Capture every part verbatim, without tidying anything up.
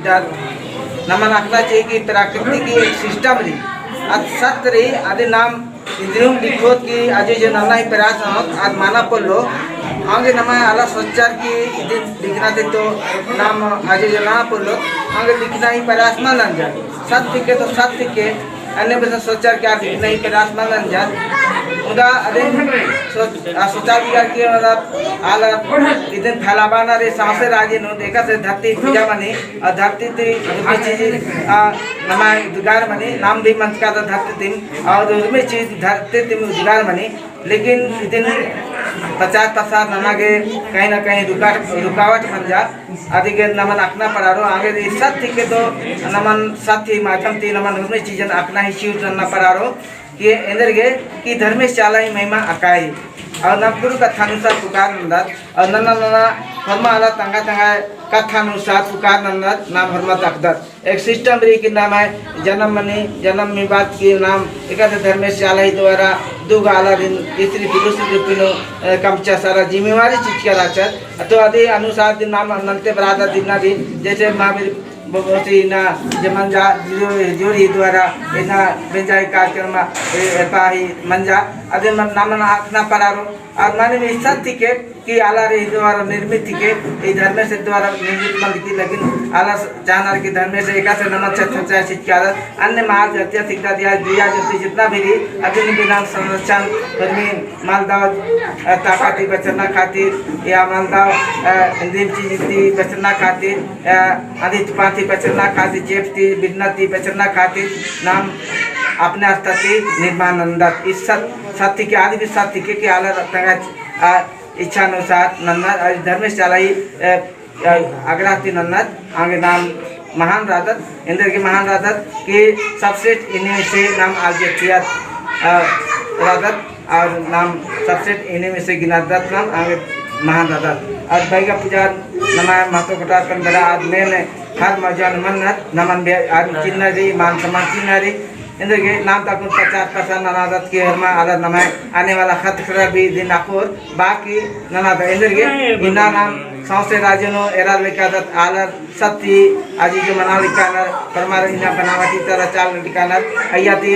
नमन अख़ना चाहिए कि प्राकृतिक ही एक system रई, अद सत रई, अदि नाम इन्द्रिम लिखोत कि अजय जो नन्ना ही प्रयास ननोत, अद माना पोल्लो, आंगे नमा आला सोचर कि इदिन लिखना ती तो नाम अजय जो नना पोल्लो, आंगे लिखना ही प्रयास मल नंजर, सत हिके तो सत हिके, अन्ने बेसन सोचर कि आर लिखना ही प्रयास मल नंजर, उदा अदिन सोच, आ सोचा दिया कि मतलब आला इदिन फैलाबअना रई सौंसे राजी नू, एकासे धरती पूजा मनी, और धरती ती उर्मी चीज, आ, नमा उद्गार मनी, नाम भी मंजका ता धरती तिम, और उर्मी चीज धरती तिम उद्गार मनी, लेकिन इदिन प्रचार प्रसार नना गे कहीं ना कहीं रुका-, रुकावट मंजा, अदि गे नमन अख़ना पड़ारो, आंगे ई सत हिके तो नमन सत ही माध्यम ती नमन उर्मी चीजन अख़ना ही शुरू नन्ना पड़ारो, कि एन्देरगे कि धर्मेस चाला ही महिमा अकाई, और नाम गुरु कथा अनुसार पुकार नन्दत, और नन्ना नन्ना होरमा आला तंगआ तंगआ कत्था अनुसार पुकार नन्दत, नाम होरमत अख़दत। एक system रई कि नाम है जन्म मनी, जन्म मनी बाद कि नाम एकासे धर्मेस चाला ही द्वारा दू गा आलारिन स्त्री पुरुष रूपी नू, अ, कमचा सारा जिम्मेवारी चिचका रहचर। तो अदि अनुसार दिन नाम नन्ते बरादत इन्ना दिन, जैसे महावीर बबोसी इन्ना जे मंजा, जो, जो ही द्वारा इन्ना बेंजा ही कार्यक्रम, ए, एपा ही मंजा, अदिन मन, नाम अख़ना पड़ारो, और माने में सत हिके, कि आलर ही द्वारा निर्मित हिके, ई धर्मेस द्वारा निर्मित मल हिके, लेकिन आलर चाहनर कि धर्मेस एकासे नमन छत छत चिचका रअदत, अन्ने माल जातिया सिकदा दिया, जिया जाति जितना भी रई, अदिन बिना संरक्षण, धर्मी माल दव, अ, ताका ती बचरना खातिर, या माल दव, अ, इन्द्रिम चीज ती बचरना खातिर, अ, अदि चुपा ती बचरना खातिर, चेप ती, बिटना ती बचरना खातिर, नाम अपने अस्ता ती निर्माण नन्दत। ई सत, सत हिके, अदि भी सत हिके कि आलर तंगआ, अ, इच्छा अनुसार नन्ना, अ, धर्मेस चाला ही, अ, आग्रह ती नन्नत, आंगे नाम महान रअदत, एन्देरगे महान रअदत कि सबसे इन्ने से नाम आल जातिया, अ, रअदत, और नाम सबसे इन्ने से गिनादत नाम आंगे महान रअदत। और बैगा पूजा नमा महत्व कोटा तंदरा आद मेन हर मजा नमन नत, नमन बे आर चिन्ह रई, मान सम्मान चिन्ह रई, एन्देरगे नाम ता अक्कुन प्रचार प्रसार ननादत कि होरमा आलर नम्है आने वाला खतरा भी दिन अख़ोर बाकी ननादत। एन्देरगे इन्ना नाम सौंसे राजी नू एरा लेकादत आलर सत ही अजी जो मना लिकानर, परमार इन्ना बनावटी तरह चाल लिकानर, अइय्या ती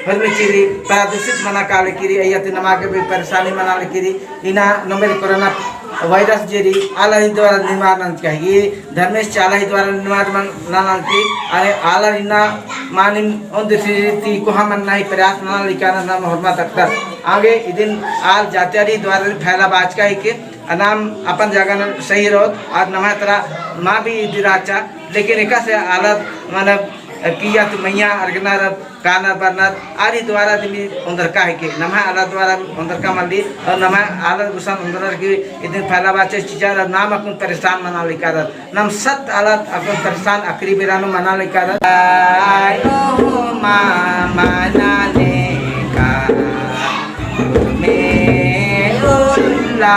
होरमी चीज रई प्रदूषित मना काले किरी, अइय्या ती नमा गे भी परेशानी मना ले किरी, इन्ना नोबेल कोरोना virus जे रई, आलर ही द्वारा निर्माण नंजका ही, धर्मेस चाला ही द्वारा निर्माण मन-, नना की, अरे आलर इन्ना मानिम ओन्द रीति कोहा मन्ना ही प्रयास नना लिकानर नाम होरमा तकदर। आगे इदिन आल जातियारी द्वारा फैलाबाचका ही के, नाम अपन जगह नू सही रओत, और नम्है तरा मा भी इदी रहचा, लेकिन एकासे आलर, मतलब, पिया तो मैया अरगनर कानर बरनर, आर ही द्वारा दिमी ओन्दरका हिके, नम्है आलर द्वारा ओन्दरका मल्ली, और नम्है आलर गुसन ओन्दरर की इदिन फैलाबाचका चिचर, और नाम अक्कुन परेशान मना लिकादत, नाम सत आलर अक्कुन परेशान अकरी बेरा नू मना लिकादत। आयो मामा नाने का में उल्ला